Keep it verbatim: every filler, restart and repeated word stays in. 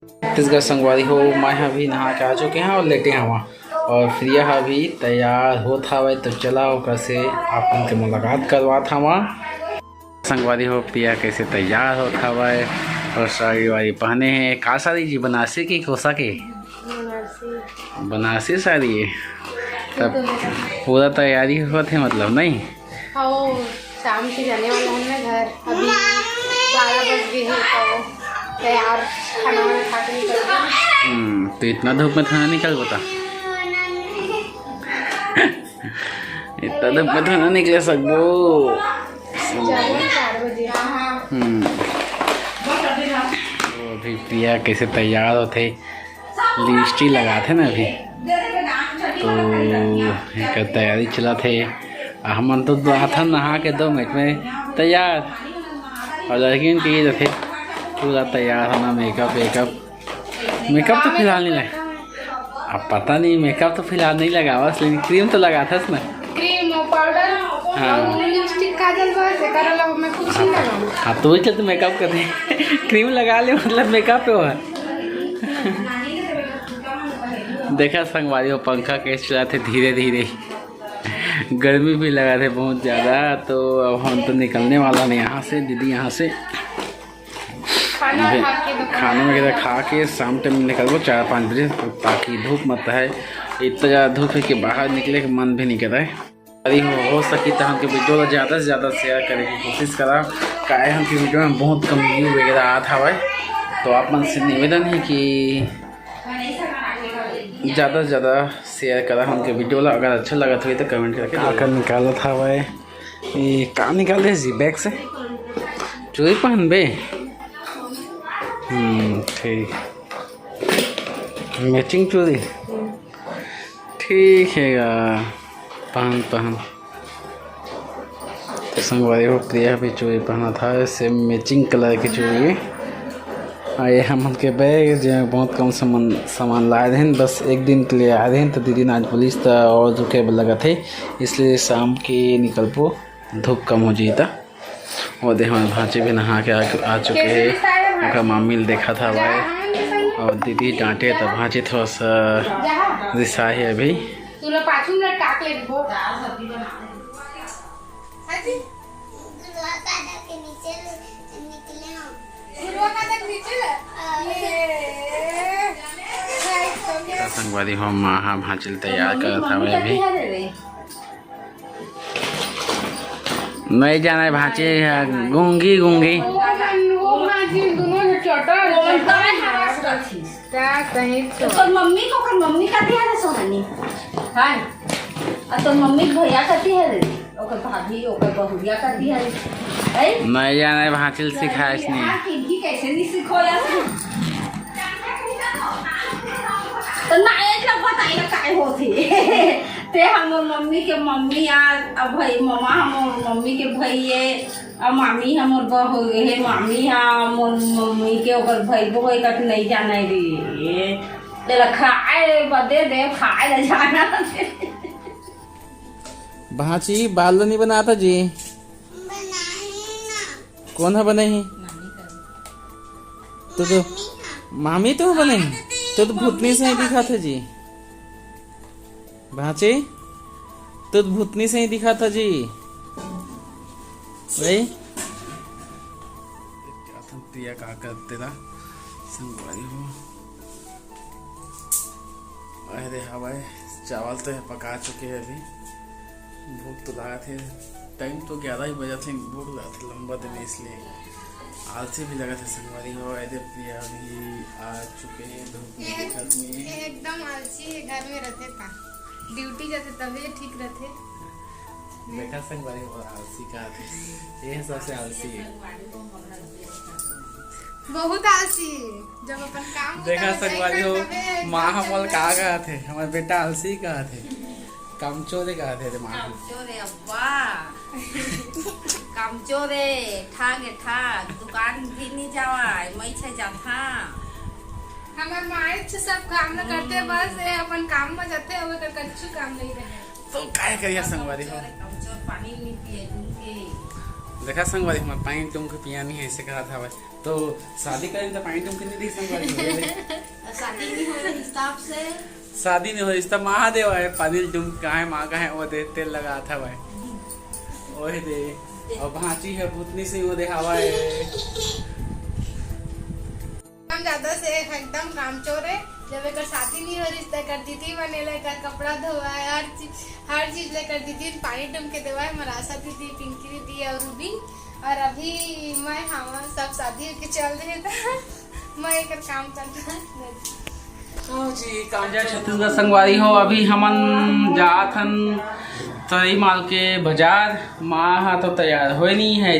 छत्तीसगढ़ संगवारी हो, मैं ह अभी नहा के आ चुके हंव अउ लेटे हंव। अउ प्रिया ह अभी तैयार होत हवय, त चला ओकर से आप मन के मुलाकात करवात हंव। संगवारी हो, प्रिया कइसे तैयार होत हवय अउ साड़ी वाड़ी पहने हे। का साड़ी जी, बनारसी के कोसा के? बनारसी। बनारसी साड़ी हे। तब पूरा तैयारी होत हे मतलब, नहीं? हाँ, शाम के जाने वाला हूँ मैं घर। अभी बारह बज गए हैं, तो तैयार, खाना वाना खा के निकल गए। हम्म, तो इतना धूप में थाना निकल बता। इतना धूप में थाना निकले सकबो। जाने चार बजे। हम्म। तो अभी प्रिया कैसे तैयार होते, लिपस्टिक लगाथे ना अभी, तो एकर तैयारी चलत हे। आ हमन तो आथन नहा के दो मिनट में तैयार, अउ लड़कियन के ये रथे पूरा तैयार होना, मेकअप वेकअप। मेकअप तो फिलहाल नहीं लगा, अब पता नहीं, मेकअप तो फिलहाल नहीं लगावस, लेकिन क्रीम तो लगाथस ना। क्रीम और पाउडर हाँ। और लिपस्टिक, काजल, बस एकर अलावा मैं कुछ नहीं लगाऊँ। हाँ, तो वही चलते मेकअप करते हैं। क्रीम लगा ले, मतलब मेकअप पे हो। देखा संगवारी हो, पंखा कैसे चलाते धीरे धीरे, गर्मी भी लगा थे बहुत ज़्यादा। तो अब हम तो निकलने वाला नहीं यहाँ से, दीदी यहाँ से। खाना अभी खा के दुकान खाना वगैरह खा के शाम टाइम निकलबो चार पाँच बजे, ताकि धूप मत है। इतना ज़्यादा धूप है कि बाहर निकले के मन भी नहीं करता है। अरे हो, हो सकी तो हमके वीडियो ला ज़्यादा से ज़्यादा शेयर करे की कोशिश करा, काहे हमके वीडियो में बहुत कम व्यू वगैरह आत हवय। तो आप मन से निवेदन है कि ज़्यादा से ज़्यादा शेयर करा हमके वीडियो ला। अगर अच्छा लगत होई तो कमेंट करके का, का निकालत हवय? ये का निकाले जी बैग से? चूड़ी पहनबे? हम्म, ठीक। मैचिंग चूड़ी? ठीक है यार, पहन, पहन। तो संगवारी हो, प्रिया भी चूड़ी पहनत हवे, सेम मैचिंग कलर के चूड़ी। अउ ये हमन के बैग, जे बहुत कम सामान, सामान लाए रहेन, बस एक दिन के लिए आए रहेन, तो दीदी ने आज बोलिस, त और रुके बर लगत हे, इसलिए शाम के निकलबो, धूप कम हो जाही त। वो दे, हमर भांची भी नहा के आ, आ चुके हे, ओकर मम्मी ल देखत हवय, अउ दीदी डांटे, त भांची थोड़ा सा रिसा हे अभी। तोला पाछू में लटका के लेबो। हाँ जी। गुरुआ का तक नीचे ले। गुरुआ का तक नीचे ले। ये। त संगवारी हो, माँ हा भांची ल तैयार करत हवे अभी। नहीं जाना है भांची, गूंगी, गूंगी। वो भांची दोनों जो चटर, क्या सही तो। तोर मम्मी को, ओकर मम्मी कथी हरे सोनानी? हाय। अउ तोर मम्मी के भैया कथी हरे? ओकर भाभी, ओकर बहुरिया कथी हरे? हैं? नहीं जाने, भांचिल सिखाइस नहीं। हाँ, किनकी कैसे नहीं सिखोया? तो ना, एक लोग बताइए, काय होती? ते हमर मम्मी के मम्मी आ, अब भाई, ममा हमर मम्मी के भाई ये, अब मामी हमर बहू, हे मामी हा, मोर मम्मी के ओकर भाई बहू, एक नहीं जाना रे। तेला खाए बदे दे, खाए ला जाना। भांची, बाल नहीं बनाता जी। बनाही ना। कौन है बनाही? तो, तो मामी तो बनाही। तो, तो भूतनी से ही दिखा था जी। भांची, तो भूतनी से ही दिखा था जी। वही। क्या था प्रिया का करते रहा संगवारी हो। अरे हवय, चावल तो हे पका चुके हे अभी। भूख तो लागत हे, टाइम तो ग्यारह ही बजत हे, भूख लागत हे लंबा दिन, इसलिए आलसी भी लगत हे संगवारी हो। अरे प्रिया भी आ चुके हे, धूप में दिखत नहीं हे। एकदम आलसी हे, घर में रहते ता, ड्यूटी जाते तबे ठीक रहते। देखा संगवारी हो, आलसी का आथे, ये हिसाब से आलसी हे। बहुत आलसी हे। जब अपन काम देखा होता है, संगवारी हो, तबे माँ एकदम हमन ला का कहत हे, हमर बेटा आलसी कहत हे, कामचोरे कहत हे रे माँ। कामचोरे अब्बा। कामचोरे, ठागे ठाग, दुकान भी नहीं जावा, मैं छे जाथा। हमर माई छे सब काम न करते, बस ये अपन काम में जाते, अउ एकर कच्छु काम नहीं रहे। तो काय करिया संगवारी हो? कमचोर, कमचोर पानी नहीं पिए, दूध के। देखा संगवारी, हमर पानी टूम के पिया नहीं है, ऐसे कहत हवय। तो शादी करें तो पानी टूम के नहीं दी संगवारी, ये ले। शादी नहीं हो रही हिसाब से। शादी नहीं हो रही, तो महादेव है, पानी टूम काहे मांगा है, वो दे तेल लगात हवय। ओहे दे, अब भांची है भूतनी से वो दे हवा है। हम ज्यादा से एकदम कामचोर है। जब एकर शादी नहीं हो रही, तो एकर दीदी मन एला एकर कपड़ा धोवाए, हर चीज, हर चीज लेकर दीदी ने पानी टूम के देवाए। मरासा दीदी, पिंकी दीदी और रूबी। और अभी मैं, हाँ, सब शादी होके चल रहे था। मैं एकर काम करता। हाँ जी, कांजा छत्तीसगढ़ संगवारी हो, अभी हमन जात हन तरई माल के बाजार। माँ हा तो तैयार होए नहीं है,